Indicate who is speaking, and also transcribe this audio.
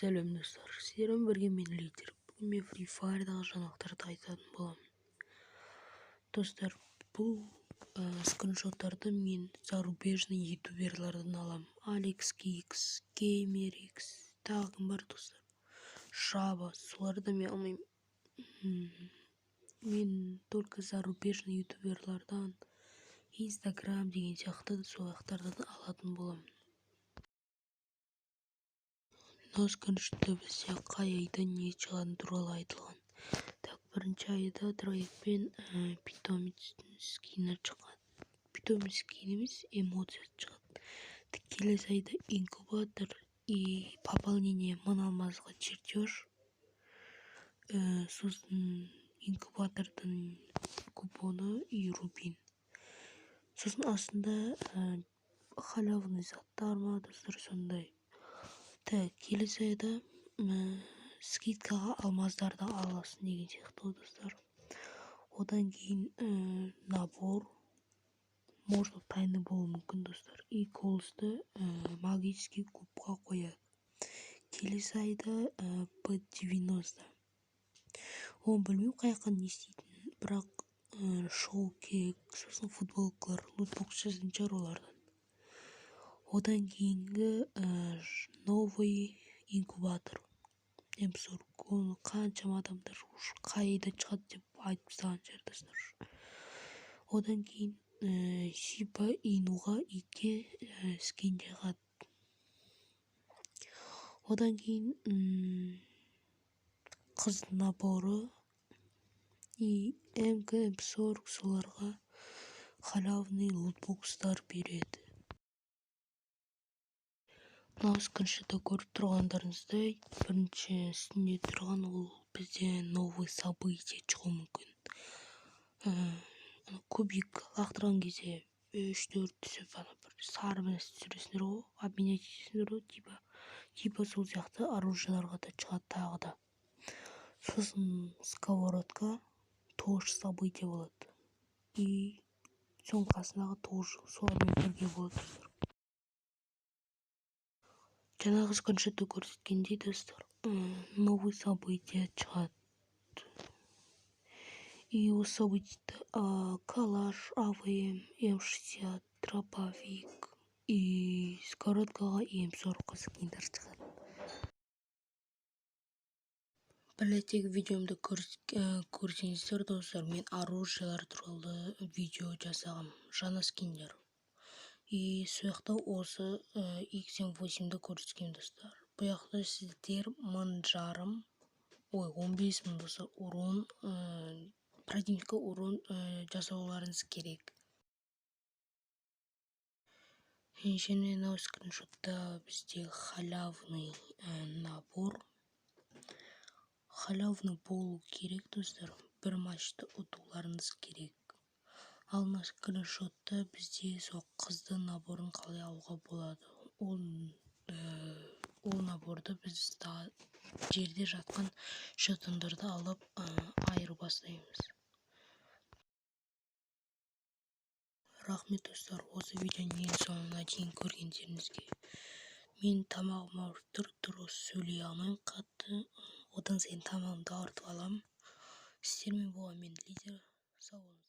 Speaker 1: Сәлем, достар! Сіздермен бірге мен, Лидер. Бүгін мен Free Fire'дағы жаңалықтарды айтатын боламын. Достар, бұл скриншоттарды мен зарубежный ютуберлардан аламын. Алекс Кикс, Геймер Икс, тағы кім бар, достар? Жаба, соларды мен алмаймын. Мен только зарубежный ютуберлардан, Инстаграм деген сияқты сол жақтардан алатын боламын. Мынау скриншотта бізде қай айда не шығатыны туралы айтылған. Так, бірінші айда дровяк пен питомецтің скині шығады. Питомец скин емес, эмоциясы шығады. Келесі айда инкубатор и пополнение 1000 алмазға чертеж, сосын инкубатордың купоны и рубин. Сосын астында халявный заттар ма, достар, сондай. Так, келесі айда скидкаға алмаздарды аласың деген сияқты ғой, достар. Одан кейін набор, может, тайный болуы мүмкін, достар. И колосты магический кубқа қояды. Келесі айда П-90, оны білмеймін қай жаққа не істейтінін, бірақ шоу керек. Сосын футболкалар, лутбокс жасайтын шығар олардан. Одан кейінгі новый инкубатор М40. Оны қаншама адамдар уже қай айда шығады деп айтып тастаған шығар, достар. Одан кейін Шиба Инуға, итке скин шығады. Одан кейін қыз наборы и МК, М40, соларға халявный лутбокстар береді. Мынау скриншотта көріп тұрғандарыңыздай, бірінші үстінде тұрған ол бізде новый событие шығуы мүмкін. Кубик лақтырған кезде үш, төрт түсіп, ана бір сары бір нәрсе түсіресіңдер ғой, обменять етесіңдер ғой, типа сол сияқты оружияларға да шығады тағы да. Сосын сковородка тоже событие болады и соның қасындағы тоже солармен бірге болады, достар. Жаңағы скриншотта көрсеткендей, достар, новый событие шығады. И осы событиеде калаш, АВМ, М60, дробовик и сковородкаға, М40-қа скиндер шығады. Бір видеомды көрсеңіздер, достар, мен оружиялар туралы видео жасағам, жаңа скиндер, и сол жақта осы XM8-ді көрсеткенмін, достар. Бұл жақта сіздер 1500, ой, 15 000, достар, урон, противникке урон жасауларыңыз керек. Және мынау скриншотта бізде халявный набор, халявный болу керек, достар, бір матчты ұтуларыңыз керек. Ал мына скриншотта бізде сол қыздың наборын қалай алуға болады. Ол наборды біз жерде жатқан жетондарды алып айырбастаймыз. Рахмет, достар, осы видеоның ең соңына дейін көргендеріңізге. Мен тамағым ауырып тұр, дұрыс сөйлей алмаймын қатты, одан сайын тамағымды ауыртып аламын. Сіздермен болған мен, Лидер. Сау болыңыздар.